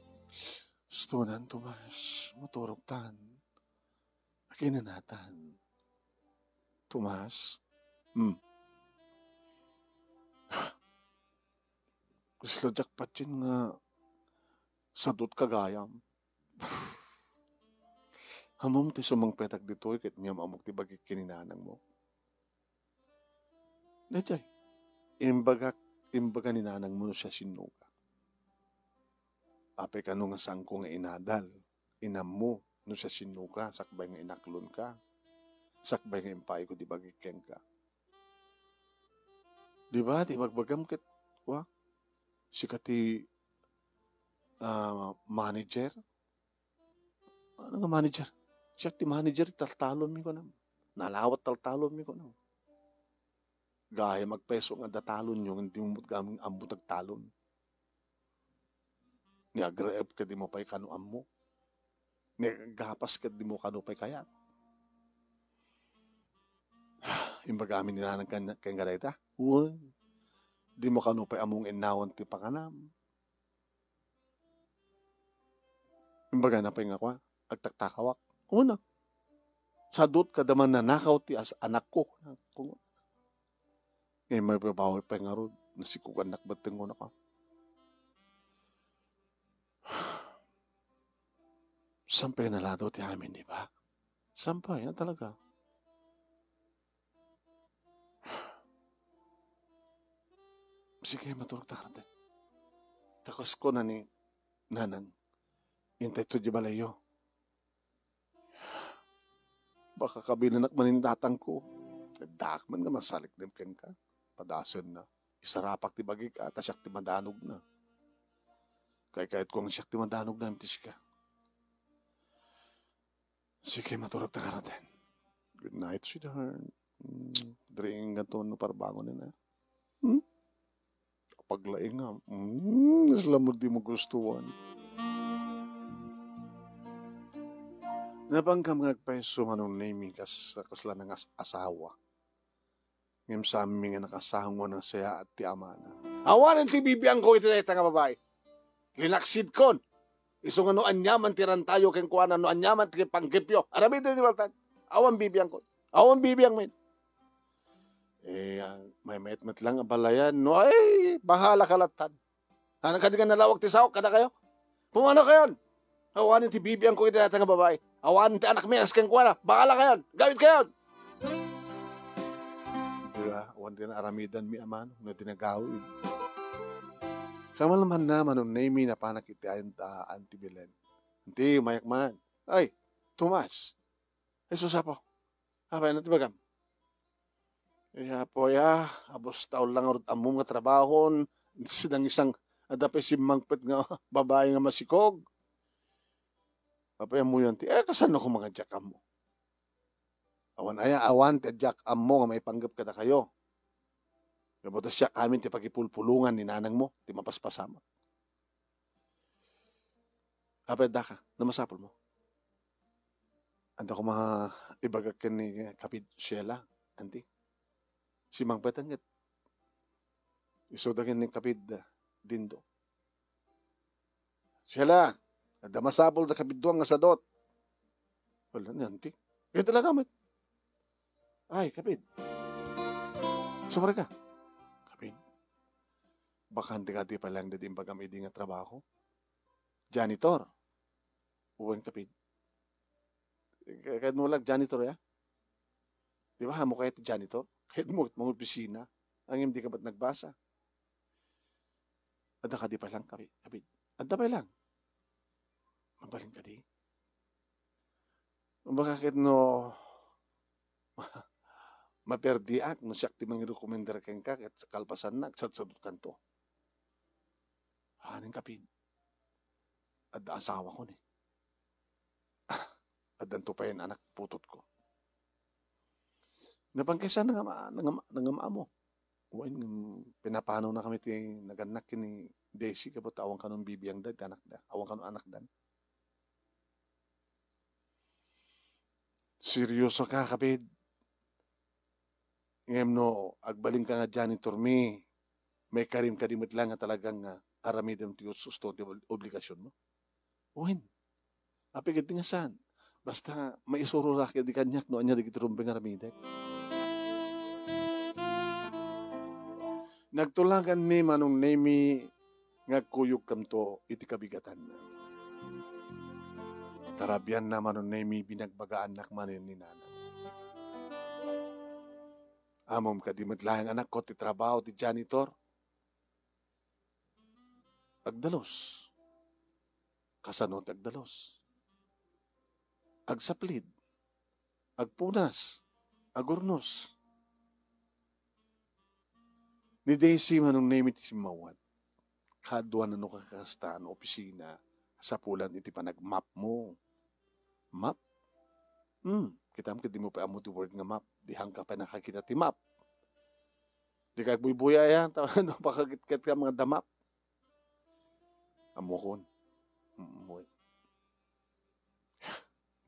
Stonan, Tomas, maturogtan. Akinanatan. Tomas? Hmm. Kasla jackpot yen nga sadot ka gayam. Ammom ti sumangpetak ditoy ket ngem ammok ti bagik ken ni nanangmo. Daytoy, imbagak, imbaga ni nanangmo no siasinoka. Apay kano nga saanko nga inadal, inammo, no siasinoka, sakbay nga inaklonka, sakbay nga impaayko ti bagik kenka. Di ba, ti bagbagam ket, wa? Sika ti, ah, manager? Ano nga manager? Siak ti manager, taltalonmi, kunam. Nalawat taltalonmi, kunam. Gahem agpeso nga adda talonyo, ngem dimo met gamin ammo ti agtalon. Ni agrep ket dimo pay kano ammo. Ni gapas ket dimo kano pay kayat. Imbagami ni nanang ken, ken kadayta. Wen, dimo kano pay ammo nga innawan ti pakanam. Imbagana pay nga kua, agtaktakawak. Una, sadot kada mannanakaw ti as-, anakko. Ngem maibabawi pay ngarud, nasikugannak batten nga kua. Saan pay naladaw ti amin, di ba? Saan pay, ah, talaga? Sige, maturog ta karate. Ta kas kuna ni nanang, intay to di balayyo. Baka kabilenak manen ni tatangko. Addaak man nga masaliknem kenka. Padasenna. Isarapak ti bagik, a, ta siak ti madanogna. Kaykayatko nga siak ti madanogna, ngem ti sika. Sige, maturog ta karate. Good night, sweetheart. Mm, diri inganto no parbangonen, ah. Hmm? Paglaingam. Mm, isla mo di mo gustuhan. Napanggam nga agpayso Manong Nemi kas-, kasla nga as-, asawa. Ngem saanmi nga nakasango a nasayaat ti amana. Awanen ti bibiangko iti dayta nga babai. Linaksidkon. Isu nga no aniaman ti rantayo kenkuana, no aniaman ti panggepyo, aramiden ti baltan. Awan bibiangko. Awan bibiang men. Eh, ang may met-met lang a balayan, no, ay, bahala ka lattan. Ano kadi nga nalawag ti saok kadakayo? Pumano kayon? Awanen ti bibiangko iti dayta nga babai. Awanen ti anakmi a kas kenkuana. Bahala kayon. Gawid kayon. Di ba? Awan ti naaramidanmi a mano, no ti nagawid. Kamalman na, Manong Nemi, napanak iti ayan, ah, Auntie Belen. Auntie, umayak man. Ay, Tomas. Ay, sus, Apo. Apay, ano ti bagam? Eh, Apo, ya, abus taon lang ngarud ammom nga trabahon. Sidang isang adda pay simmangpet nga babai nga masikog. Apay, ammoyo, Auntie? Eh, kasano koma nga diak ammo? Awan aya, awan ti diak ammo nga maipanggep kadakayo. Gapu ta siak amin ti pagipulpulongan ni nanangmo, ti mapaspasamak. Apay, addaka, no masapulmo. Adda koma ibagak ken ni Kapid Sheila, Auntie. Simmangpeten ket isuda ken ni Kapid, ah, Dindo. Sheila, adda masapul dakayo a biddua nga sadut. Wala ni Auntie. Kaya talaga met. Ay, Kapid. Sumare ka. Kapid. Bakante kadi pay lang daydi imbagam idi nga trabaho. Janitor. Wen, Kapid. Kay, kay no lang janitor, ya? Di ba, ammok kayat ti janitor? Kayat mo, mangopisina. Ngem dika met nagbasa. Adda kadi pay lang, Kapid. Adda pay lang. Mabalin kadi? Baka ket no, maperdiak no siak ti mangirekomendar kenka ket kalpasanna, agsadsadutkanto. Anen, Kapid? Adda asawako ni. Addanto pay anak putotko. Napangkesa nangama-, nangama-, nangamamo. Wen, pinapanawna kami ti nagannak ken ni Daisy, gapu ta awan kano bibiangda iti anakda. Awan kano anakdan. Serioso ka, Kapid? Ngem no agbalinka nga janitor mi, maikarim kadi met lang nga talagang, ah, aramidem ti us-, usto ti ob-, obligasionmo? Wen. Apay ket ti nga saan? Basta maisuro la kadi kaniak no ania dagiti rumbeng nga aramidek. Nagtulaganmi, Manong Nemi, nga agkuyogkamto iti kabigatanna. Karabianna, Manong Nemi, binagbagaannak manen ni nanang. Ammom kadi met laeng, anakko, ti trabaho ti janitor? Agdalus. Kasano ti agdalus? Agsaplid, agpunas, agurnos. Ni Daisy, Manong Nemi, ti simmawat. Kaduana no kakasta no opisina, sapulan iti panagmapmo. Map? Hmm, kitam ket dimo pay ammo ti word nga map. Dihan ka pay nakakita ti map. Dika agbuybuya, ya, ta no pakakitkat ka nga adda map. Ammokon. Mm, wen.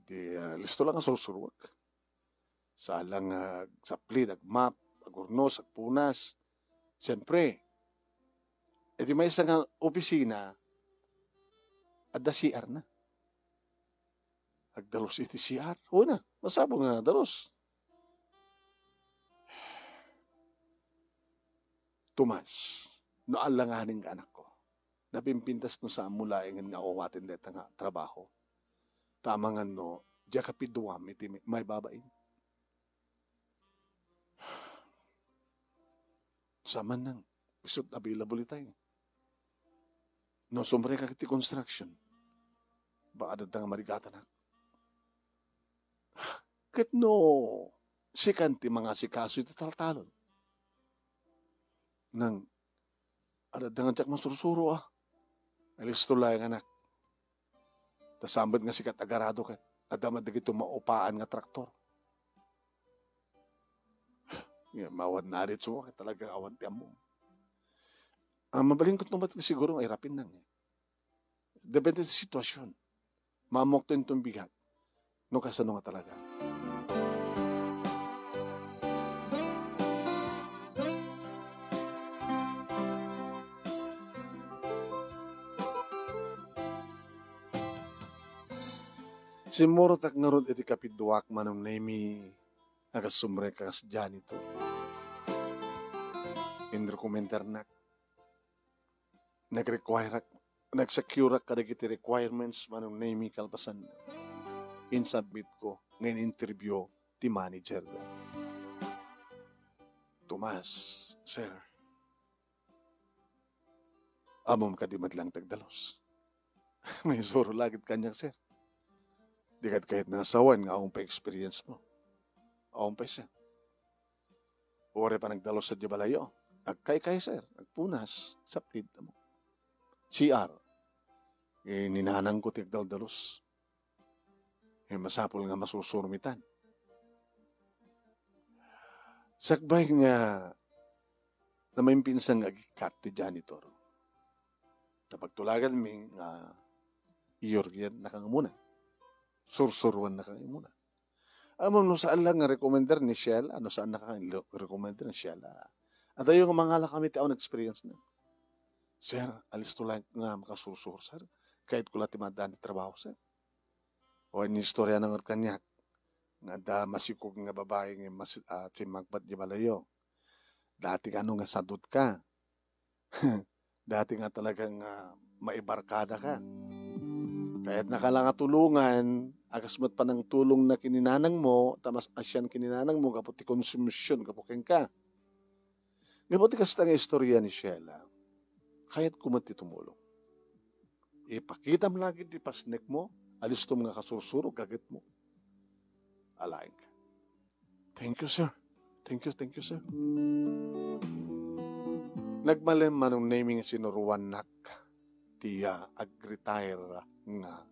Di, ah, listo lang nga sursuruak. Saan lang nga agsaplid, agmap, agurnos, agpunas. Siempre, iti maysa nga opisina, adda C R na. Agdalus iti C R. Wen, masapul nga dalus. Tomas, no allanganin nga anakko, napimpintas no saanmo laengen nga awaten dayta nga trabaho. Ta amangan no, diak a piduam iti may-, maibabain. Saan man nang, isut available itay. No sumrek iti construction, baka adda nga marigatanak. Ket no, sikan ti mangasikaso iti taltalon. Nang, adda nga diak masursuro, ah. Alisto laeng, anak. Ta saan met nga sikat agarado ket adda met dagiti maupaan nga traktor. Nga mawan na ritso ket talaga awan ti ammom. Ah, mabalin ket no met nga siguro nga irapin nang, eh. Depende sa sitwasyon. Maamok to inton bigat. no kasano nga talaga. Simmurotak ngarud iti kapidduak, Manong Nemi, a kasumrek a kas janitor. Inrekomendarnak. Nag-requireak, nag-secureak kadagiti requirements, Manong Nemi, kalpasanna. Insubmit ko nga in-interview ti manager. Tomas, sir. Ammom kadi met laeng ti agdalus? Maisuro la gid kaniak, sir. Di kad kayat nga asawen nga awan pay experience mo. Awan pay, sir. Uray panagdalus sadiay balayo. Agkaykay, sir. Agpunas. Saplit mo. C R. Eh, ni nanangko ti agdaldalus. Eh, masapul nga masursuro mi tan. Sakbay nga namaimpinsan nga agikkat ti janitor. Napagtulaganmi nga iyurgennaka nga umuna. Sursuruennaka nga umuna. Ammom no saan la nga recommender ni Sheila, no saan naka recommender ni Sheila. Adayo nga mangalakami ti awan experience na. Sir, alisto laeng nga makasursuro, sir. Kayatko la ti maaddaan ti trabaho, sir. O, inistorya na ngarud kaniak nga adda masikog nga babai nga mas-, ah, simmangpet di balayo. Dati kano nga sadut ka. Dati nga talagang, ah, maibarkada ka. Kayatnaka la nga tulongan, a kas met panangtulongna ken ni nanangmo, ta mas asian ken ni nanangmo gapu ti konsumision gapu kenka. Gapu ti kasta nga istorya ni Sheila, kayatko met ti tumulong. Ipakitam la gid ti pasnekmo, alistom nga kasursuro, gagetmo. Alaenka. Thank you, sir. Thank you, thank you, sir. Nagmalem, Manong Nemi, nga sinuruannak ti, ah, ag-retire nga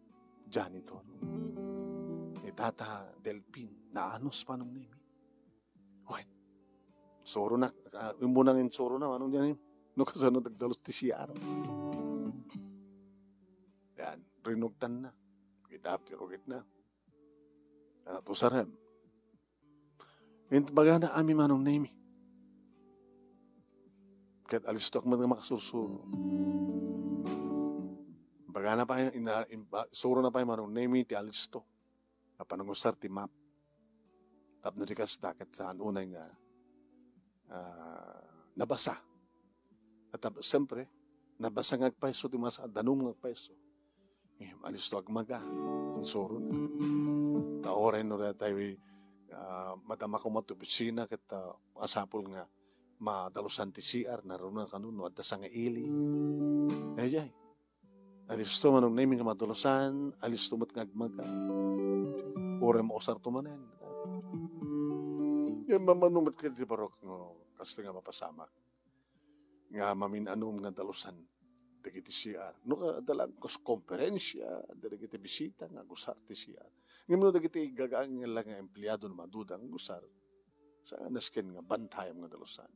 janitor. Ni Tata Delpin, naanus, Manong Nemi. Wait. Surona, ah, immunang insurona, Manong Nemi. No kasano nagdalus ti C R. Yan, rinugtanna. Gidap ti rugitna. Ano to, sir, em? Imbagana amin, Manong Nemi. Ket alistok met nga makasursuro. Imbagana pay, ina-, imba-, isurona pay, Manong Nemi, ti alisto a panangusar ti map. Tapno di kasta, ket saan unay nga, ah, nabasa. At, ah, siyempre, nabasa nga agpayso ti masa, danum nga agpayso. Eh, alisto agmaga, insurona. Ta uray no daytay, ah, madama koma ti opisina ket, ah, masapul nga madalusan ti C R, naruna kano no adda sangaili. Ayay. Alisto, Manong Nemi, nga madalusan, alisto met nga agmaga. Uray mausarto manen. Yan mamano met ket ti barok no kasta nga mapasamak nga mamin-anom nga dalusan dagiti C R. No, ka-, adda la kas konferensia, adda dagiti bisita nga agusar ti C R. Ngem no dagiti igagaang la nga empleado no maduda nga agusar, saan nasken nga bantayam nga dalusan.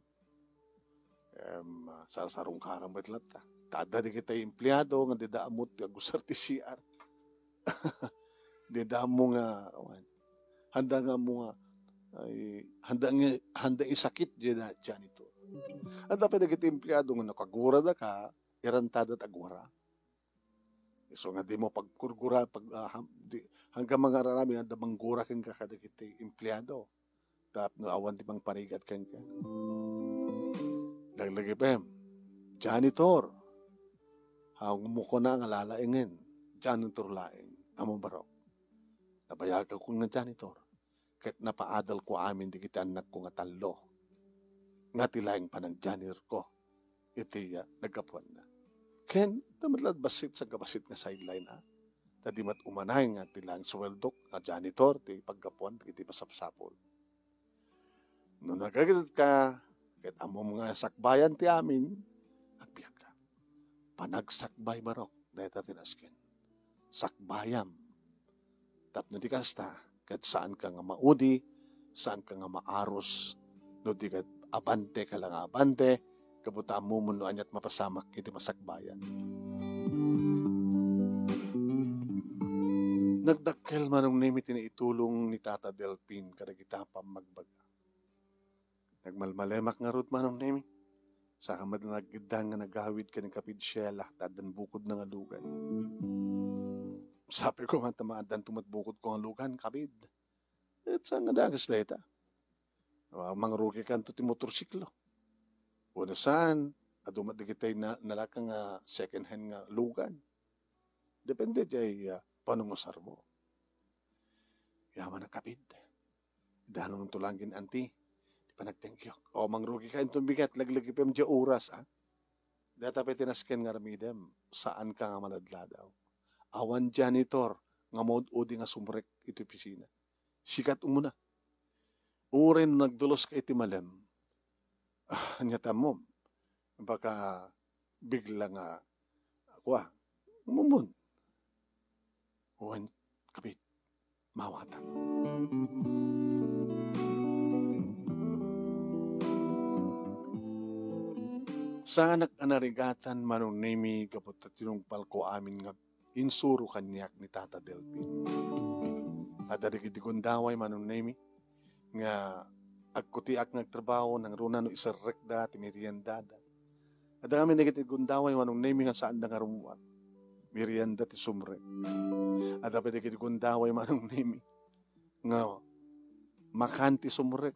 Em, sarsarungkaram met latta. Ta adda dagiti empleado nga dida ammo ti agusar ti C R. Dida ammo nga, awan. Handa nga ammo nga, ay, handa nga, handa isakit di na janitor. Adda pay dagiti empleado nga no kagurada ka, irantada ti agwara. Isu nga dimo pagkurgura, pag, ah, ham-, di, hanggang mangararami, adda manggura kenka kadagiti empleado. Tapno awan ti mangparigat kenka. Laglagipem, janitor. Awan mo kuna nga lalaengen, janitor laeng. Ammom barok. Nabayagakon nga janitor. Ket napaadalko amin dagiti annakko nga tallo. Nga ti laeng panagjanirko iti, ah, naggapuanna. Ken, adda met la bassit, sangkabassit nga sideline, ah. Ta di met umanay nga ti laeng suweldok nga janitor ti paggapuan dagiti masapsapul. No nagagetka, ket ammom nga sakbayan ti amin, agbiagka. Panagsakbay barok, dayta ti nasken. Sakbayam. Tapno di kasta, ket saanka nga maudi, saanka nga maaros, no di ket abante ka la nga abante, gapu ta ammom no aniat mapasamak iti masakbayan. Nagdakkel Manong Nemi ti naitulong ni Tata Delpin kadagita pammagbaga. Nagmalmalemak ngarud Manong Nemi. Saan met nagiddan nga nagawid ken ni Kapid Sheila ta addan bukodna nga lugan. Sapay koma ta maaddan to met bukodko nga lugan, Kapid. Ket saan nga dagas dayta? Ah, mangrugikanto ti motorsiklo. Wenno saan, adu met dagiti na-, nalaka nga second hand nga lugan. Depende diay, ah, panungusarmo. Yaman a Kapid. Idanonto laeng ken anti ti panagtengkiok. O, mangrugika inton bigat, laglagipen diay oras, a? Dayta pay ti nasken nga aramidem, saanka nga maladladaw. Awan janitor nga maud-udi nga sumrek iti opisina. Sika umuna. Uray no nagduloska iti malem, ah, ania ti ammom? Baka bigla nga, kua, umumon. Wen, Kapid, mawatan. Saanak a narigatan Manong Nemi gapu ta tinungpalko amin nga insuro kaniak ni Tata Delpin. Adda dagiti gundaway Manong Nemi nga agkutiak nga agtrabaho nangruna no iserrekda ti meriendada. Adda ngamin dagiti gundaway Manong Nemi nga saanda nga rummuar. Merienda ti sumrek. Adda pay dagiti gundaway Manong Nemi nga makan ti sumrek.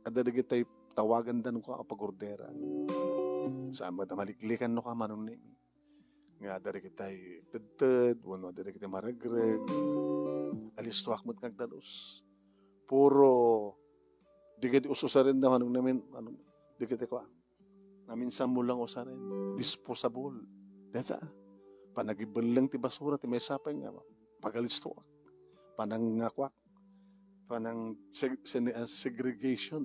Adda dagiti tawaganda no ka a pagordera. Saan met a maliklikan no ka Manong Nemi. Nga adda dagiti tedted, wenno adda dagiti maregreg. Alistoak met nga agdalus. Puro dagiti ususarenda Manong Nemi, Manong, dagiti kua. Naminsan mo lang usaren, disposable. Deta, panagibelleng ti basura, ti maysa pay nga pagalistoak, panangngakuak, panang seg-, sen-, ah, segregation.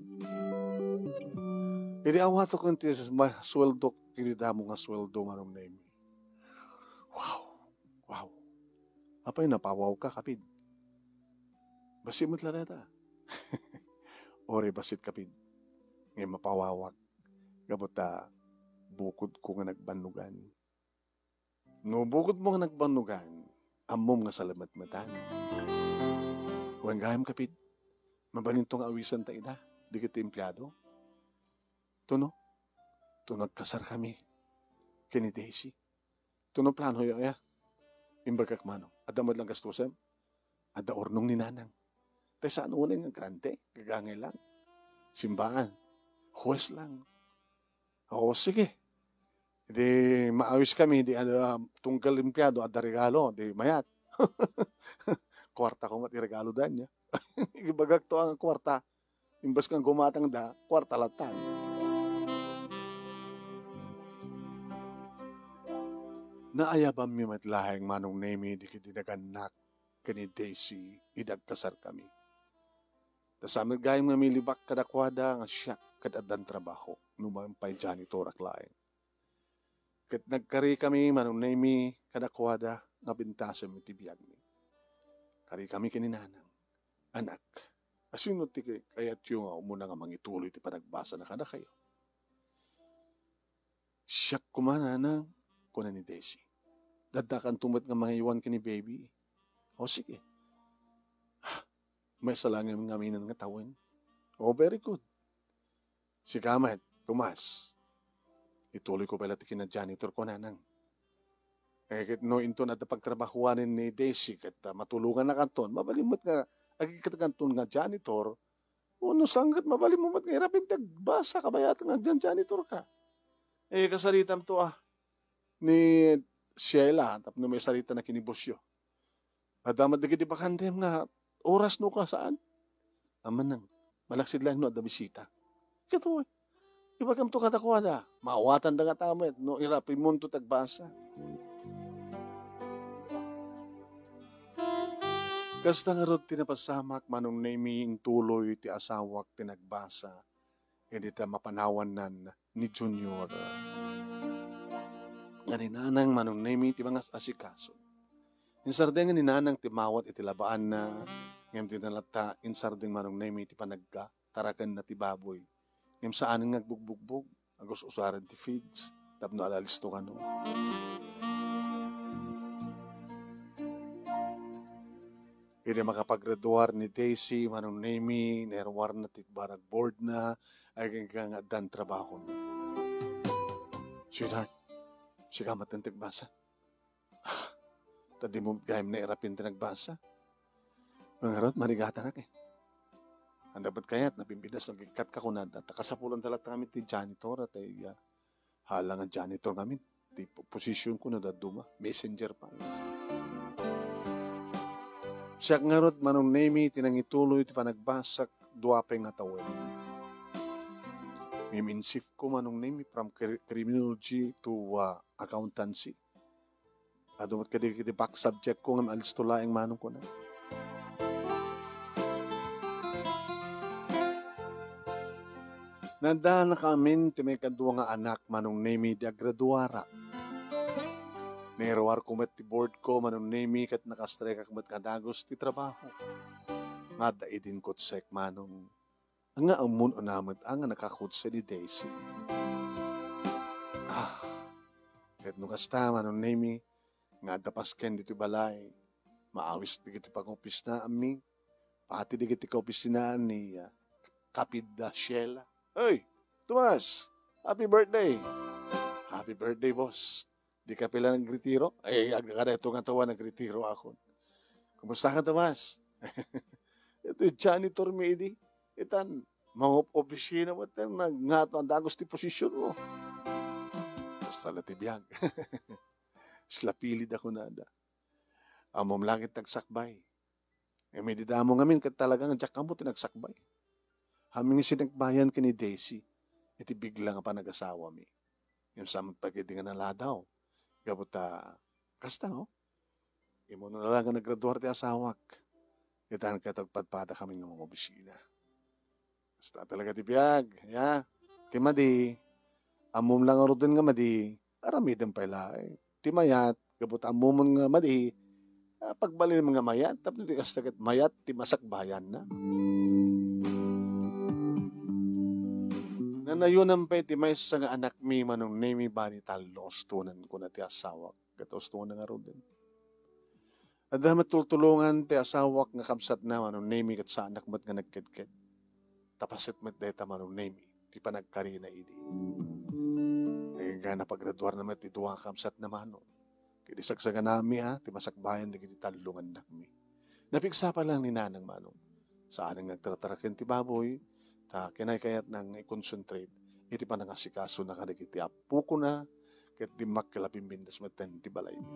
Idi awato ken ti ma-, sweldo, idi damo nga sweldo, Manong Nemi. Wow! Wow! Apay, napawaw ka, Kapid? Bassit met la deta. Ore, bassit, Kapid. Ngay mapawawak. Gapu ta bukodko nga nagbannogan. No bukodmo nga nagbannogan, ammom nga salametmetan. Wen gayam Kapid, mabalinto nga awisenta ida, dagiti empleado. Tuno, tuno agkasarkami ken ni Daisy. Tuno planoyo aya? Imbagak Manong, adda met lang gastusem? Adda urnong ni Nanang. Tay saan unay nga grande, gagangay lang. Simbaan. Huwes lang. Oo, sige. Di maawiskami, di, ah, tunggal empleado, adda regalo, di mayat. Kuarta ko met iregaloda ania. Ibagak to ang kuarta. Imbes nga gumatangda, kuarta latta. Naayabanmi met laeng Manong Nemi dagiti nagannak ken ni Daisy idi agkasarkami. Ta saan met gayam nga milibak kadakuada nga siak ket addan trabaho, no mapan pay janitorak laeng. Ket nagkarikami Manong Nemi kadakuada nga bintasem iti biagmi. Karikami ken ni Nanang, "Anak, asino ti kayatyo nga umuna nga mangituloy ti panagbasana kadakayo?" "Siak koma, Nanang," kuna ni Daisy. "Addakanto met nga mangiwan ken ni Baby." "O, sige. Ah, maysa laeng ngamin nga tawen." "O, very good. Sika met, Tomas. Ituloyko pay la ti kinajanitorko, Nanang. Eh, ket no inton adda pagtrabahoanen ni Daisy ket, ah, matulongannakanton, mabalin met nga agikkanton nga janitor, wenno saan ket mabalinmo met nga irapen ti agbasa, kabayat nga agjan-janitorka. Eh, kasaritamto, ah, ni Sheila tapno maisarita na ken ni Bosyo. Adda met dagiti bakantem nga oras no ka saan? Amanang, malaksid laeng no adda bisita. Ket, uy, ibagamto kadakuada, maawatanda ngata met no irapenmonto ti agbasa. Kasta ngarud ti napasamak, Manong Nemi, intuloy ti asawak ti nagbasa idi ta mapanawannan ni Junior. Nga ni Nanang Manong Nemi ti mangas-asikaso. Insardeng ni Nanang ti mawat iti labaanna, ngem dina latta insardeng Manong Nemi ti panagtarakenna ti baboy. Ngem saanen nga agbugbugbog, agus-usaren ti feeds, tapno alalisto kano. Idi makapagraduar ni Daisy, Manong Nemy, nairuarna ti barag boardna, agingga nga addan trabahona. "Sweetheart, sika met ti nagbasa. Ah, ta dimo gayam nairapin ti nagbasa. Ngarud, marigatanak eh. Anda met kayat, nabimbindas no agikkatka," kunada. Ta kasapulanta latta ngamin ti janitor, ta iya, hala nga janitor ngamin. Ti po-, positionko no dadduma, messenger pay. Siak ngarud, Manong Nemy, ti nangituloy ti panagbasak dua pay nga tawen. Ngem in shiftko, Manong Nemy, from cri-, criminology to, ah, accountancy. Adu met kadi, kadi back subjectko ngem alisto laeng, Manong, kuna. Naaddanak amin ti maikadua nga anak, Manong Nemy, di agraduara. Nairuarko met ti boardko, Manong Nemy, ket nakastrikeak met nga dagus ti trabaho. Nga adda idin kutsek, Manong. Nga ammon una met a nga nakakutse ni Daisy. Ah, ket no kasta, Manong Nemy, nga adda pasken ditoy balay, maawis dagiti pang-opisnaan mi, pati dagiti kaopisinaan ni, ah, Kapida Sheila. "Hey, Tomas! Happy birthday!" "Happy birthday, boss! Di ka pay la nagretiro?" "Ay, agkada ito nga tawa nagretiro akon." "Kumusta ka, Tomas?" "Ito, janitor mi idi. Itan, mga opisina mo, itan, nag-, nga ito, ang dagus ti posisyon mo." Basta la ti biag. Sila pilid ako nada. Ammom langit nagsakbay. Ngem idi damo ngamin ket talaga nga diak ammo ti nagsakbay. Amin nga sinakbayan ken ni Daisy iti bigla nga panagasawami. Ngem saan met pay ket idi nga naladaw. Gapu ta, kasta, no? Immuno la nga naggraduar ti asawak. Itan ket agpadpadakami nga mga opisina. Basta talaga ti biag, ya. Ti madi, ammom la ngaruden nga madi, aramidem pay laeng. Ti mayat, gapu ta ammomon nga madi, ah, pagbalinmo nga mayat, tapno di kasta ket mayat ti masakbayanna. Nanayonan pay ti maysa nga anakmi, Manong Nemy, bani tallo ustonan, kuna ti asawak, ket ustonan ngaruden. Adda met tultulongan ti asawak nga kabsatna, Manong Nemy, ket saanak met nga nagkedked. Ta paset met dayta, Manong Nemy, ti panagkarina idi. Agingga napagraduarna met ti dua nga kabsatna, Manong. Ket idi sagsaganami, a, ti masakbayan dagiti tallo nga annakmi. Napigsa pay laeng ni Nanang, Manong. Saan nga agtartaraken ti baboy, ta kinaykayatna nga i-concentrate iti panangasikasona kadagiti appokona, ket dimmakkel a bimbindas metten ti balaymi.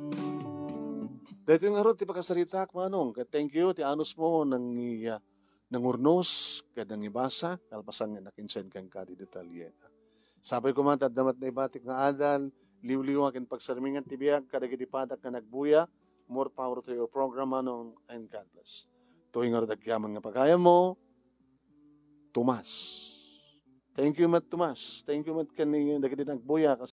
Daytoy ngarud ti pakasaritaak, Manong, ket thank you ti anusmo nang-, ah, nangurnos ket nangibasa, kalpasan nga nakinsen kenka ti detalyena. Sapay koma ta adda met naibatik nga adal, liwliwa ken pagsarmingan ti biag kadagiti padak nga nagbuya. More power to your program, Manong, and God bless. Toy ngarud agyaman nga pagayammo, Tomas. Thank you met, Tomas. Thank you met ken ni dagiti nagbuya, kas